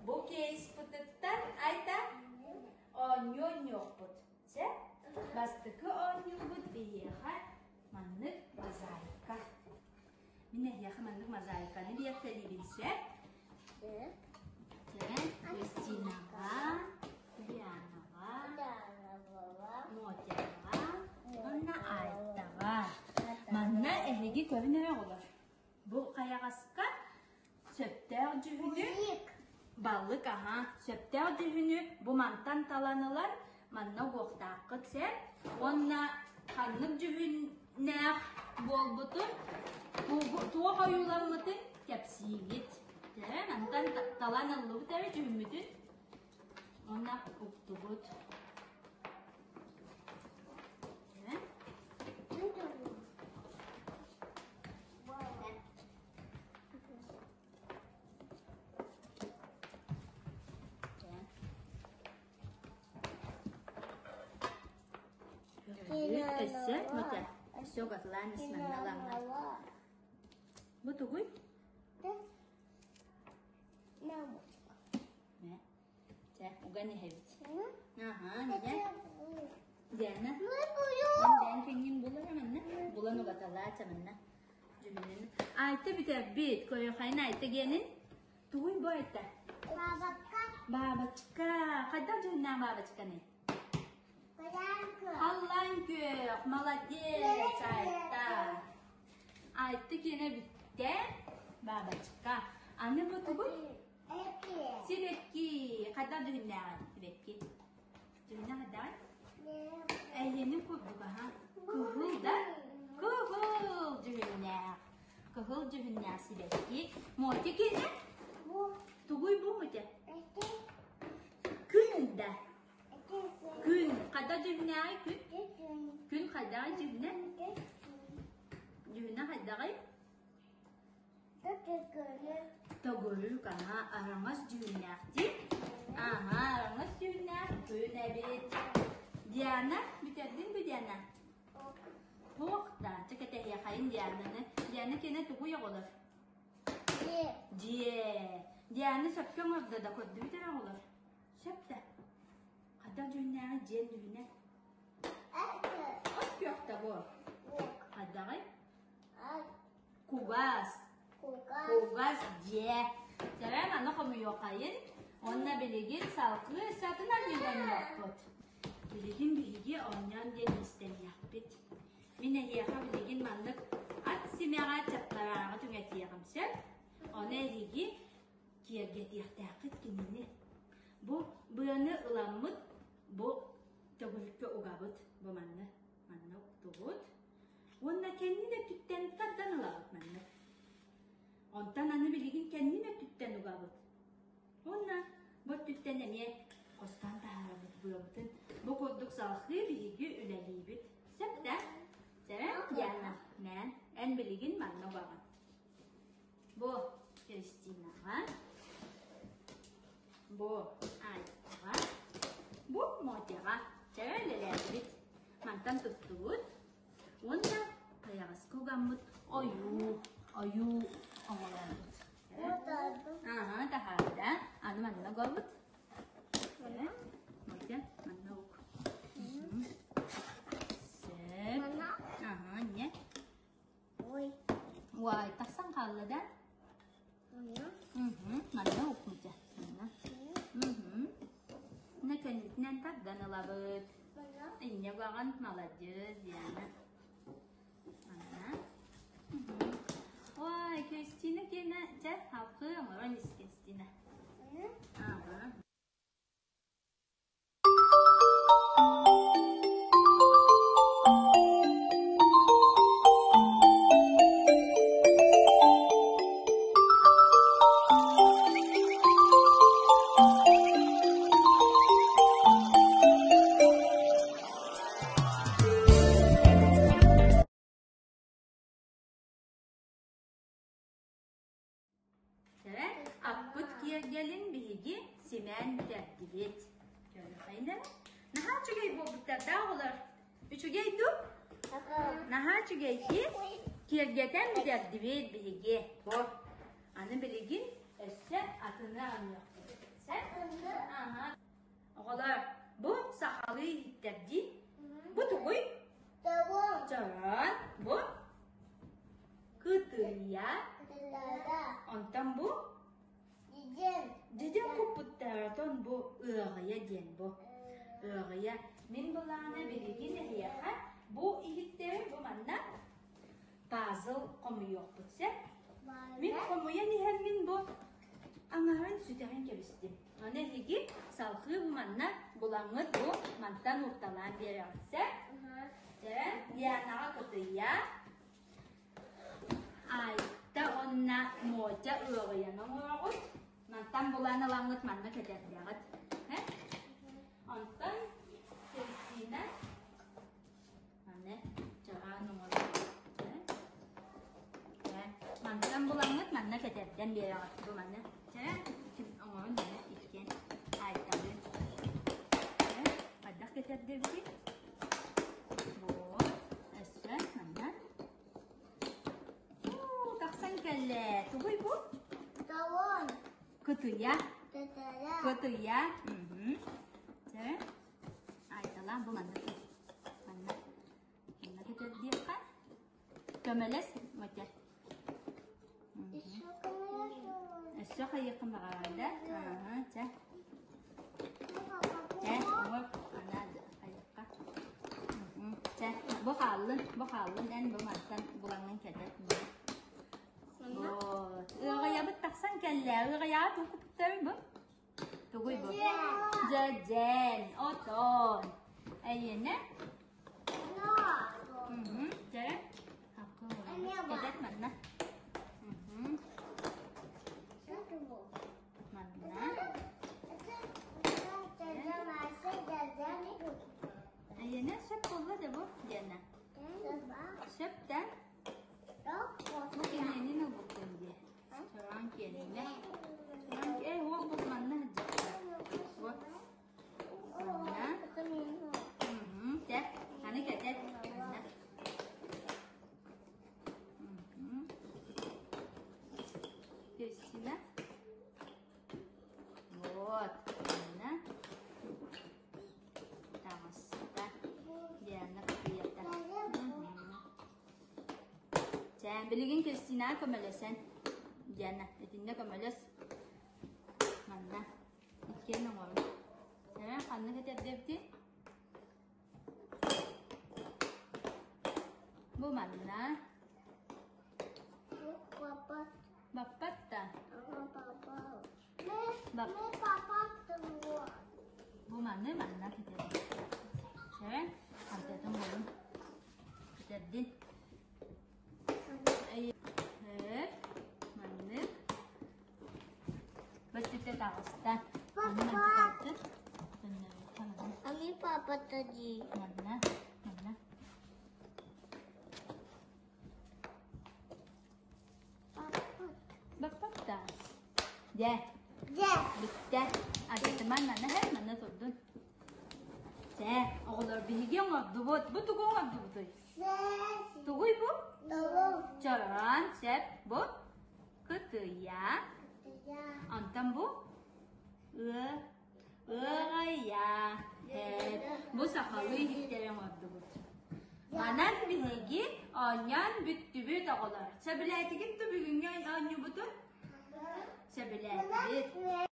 Бу кейспытыттан Айта оонньуу оонньуохпут. Чэ, бастакы оонньуубут биһиэхэ маннык мозаика. Мин эһиэхэ маннык мозаиканы биэртэлиибин сөп? Чэ, Кристинаҕа, Дианаҕа, Мотяҕа уонна Айтаҕа. Манна эһиги көрүн эрэ оҕолор. Бу хайаҕаска сөптөөх дьүһүнү балык аһа сөптөөх дьүһүнү бу мантан талан ылан манна угуохтааххыт сөп уонна ханнык дьүһүннээх буолбутун туох ойууламмытын кэпсиигит Дьэ, мантан талан ыллыбыт эбит дьүһүммүтүн уонна уктубут Өссө, вот өссө угатылаан ис манна ылаҥҥар. Бу тугуй? Чэ, уган иһэбит. Аха, дьэ. Диана. Бэйэн кэҥҥин булан манна. Булан угаталаа чаманна. Дьүһүнүн. Айта бүтэрбит. Койохайын айта гиэнин. Тугуй бу айта? Бабочка. Бабочка. Хайдах дьүһүннээх бабочканый? Халлаан күөх. Молодец, Айта. Айта киэнэ бүттэ. Бабочка. Аны бу тугуй? Сибэкки. Хайдах дьүһүннээҕий сибэкки? Дьүһүнэ хайдаҕый? Эйиэнин курдук аһа. Кыһыл да? Кыһыл дьүһүннээх. Кыһыл дьүһүннээх сибэкки. Мотя киэнэ? Тугуй бу Мотя? Күн да. Күн. Хайдах дьүһүннээҕий күн? Күн хайдаҕый дьүһүнэ? Дьүһүнэ хайдаҕый? Төгүрүк, аһа, араҥас дьүһүннээх дии. Аһа, араҥас дьүһүннээх күн эбит. Диана, бүтэрдиҥ бу Диана? Туох да, чэ кэтэһиэхэйин Диананы. Диана киэнэ тугуй оҕолор? Дьиэ. Дьиэ. Диана сөпкө оҥордо да көрдүбүт эрэ оҕолор. Сөп да. Хайдах дьүһүннээҕий дьиэн дьүһүнэ? От күөх да бу. Хайдаҕый? Кугас. Кугас дьиэ. Сэрэн аны хомуйуоххайын уонна билигин салгыы сатын оонньуохпут. Билигин биһиги оонньоон диэн истэниэхпит. Мин эһиэхэ билигин маннык ат симэҕэ чаптарааҕы түҥэтиэҕим сөп. Ону эһиги киэргэтиэхтээххит кинини. Бу быаны ыламмыт бу төгүрүккэ угабыт бу манна манна уктубут. Уонна кэннин өттүттэн тардан ылабыт маннык. Онтон аны билигин кэннин өттүттэн угабыт. Уонна бу өттүттэн эмиэ хостоон таһаарабыт быабытын. Бу курдук салҕыы биһиги үлэлиибит. Сөп да? Сэрэн, Диана, мээн, эн билигин манна угаҕын. Бу Кристинаҕа, бу Айтаҕа, бу Мотяҕа. Чэ, үлэлээтибит. Мантан туттубут уонна хайаҕаска угаммыт ойуу, ойуу оҥоробут. Аха, таһаарда. Аны манна угабыт. Мотя, манна ук. Сөп. Аха, не. Ой. Уай, тахсан хаалла да? Мгм, манна укмутя. Манна. Мгм. Мына кэннитинэн тардан ылабыт. Инньэ угаҕын, маладьыас, Диана. Манна. Мгм. Ой, Кристина киэнэ, дьэ, халкы оҥорон ис Кристина. Ага. Аппыт киэргэлин биһиги симээн бүтэрдибит. Көрүөххэйин эрэ. Наһаа үчүгэй буолбуттар да оҕолор? Үчүгэй дуу? Наһаа үчүгэй дии. Киэргэтэн бүтэрдибит биһиги. Бу. Аны билигин өссө атыны оонньуохпут. Сэ? Аха. Оҕолор, бу сахалыы иһиттэр дии. Бу тугуй? Чороон. Бу? Кытыйа. Онтон бу? Дьидьин куппуттаратон бу ыаҕайа диэн бу. Ыаҕайа. Мин былаана билигин эһиэхэ бу иһиттэри бу манна пазл хомуйуохпут сөп. Мин хомуйан иһэммин бу аҥаарын сүтэрэн кэбистим. Аны эһиги салҕыы бу манна булаҥҥыт бу мантан уурталаан биэрэҕит сөп. Дьэ, Дианаҕа кытыйа. Айта уонна Мотя ыаҕыйан оҥороҕут. Мантан булан ылаҥҥыт манна кэтэрдэҕит. Онтон Кристина аны чаҕаан оҥорор. Мантан булаҥҥыт манна кэтэрдэн биэрэҕит. Бу манна. Чэ, оҥорон манна иккиэн Айталыын. Хайдах кэтэрдэбитий? Бу өссө манна Тахсан кэллэ. Тугуй бу? Талон. Кытыйа. Кытыйа. Кытыйа. Чэ. Айталаан бу манна. Манна. Манна кэтэрдиэххэ. Көмөлөс, Мотя. Өссө хайыаххын баҕарар да? Аха, чэ. Чэ, оҥор. Ана хайыахха. Чэ, бу хааллын, бу хааллын, эн бу мантан булаҥҥын кэтэр. Вот. Ыаҕайабыт тахсан кэллэ. Ыаҕайаҕа тугу куппуттарый бу? Тугуй бу? Дьэдьэн, отон. Эйиэнэ? Чэ, Кэтэр манна. Манна. Эйиэнэ сөп буолла да бу, Диана? Сөп да? Бу киниэнин ылбыккын дии. Чороон киэнинэ. Чороон э, уол бу манна сылдьар. Вот. Манна. Чэ, аны кэтэр. Манна. Кристина. Вот, манна. Таҕыста. Диана кытыйата. Чэ, билигин Кристина көмөлөсөн. Диана, итиннэ көмөлөс. Манна. Иккиэн оҥорун. Чэ, ханнык этэрдэбитий? Бу манна. Баппат да? Бу маны манна кэтэрдин. Чэ, ардатын булун. Кэтэрдин. Эп, маннык. Бөттүтэ таҕыста. Папа. Ами папа тоді. Манна, манна. Баппатта. Дьэ. Дьэ. Бүттэ. Ардытыман манна һэр, манна турдун. Чэ, оҕолор биһиги оҥордубут. Бу тугу оҥордубутуй? Тугуй бу? Чороон, сөп. Бу? Кытыйа. Онтон бу? Ы. Ыаҕайа. Бу сахалыы иһиттэри оҥордубут. Манан биһиги оонньоон бүттүбүт оҕолор. Сөбүлээтигит да бүгүҥҥү оонньуубутун? Сөбүлээтибит.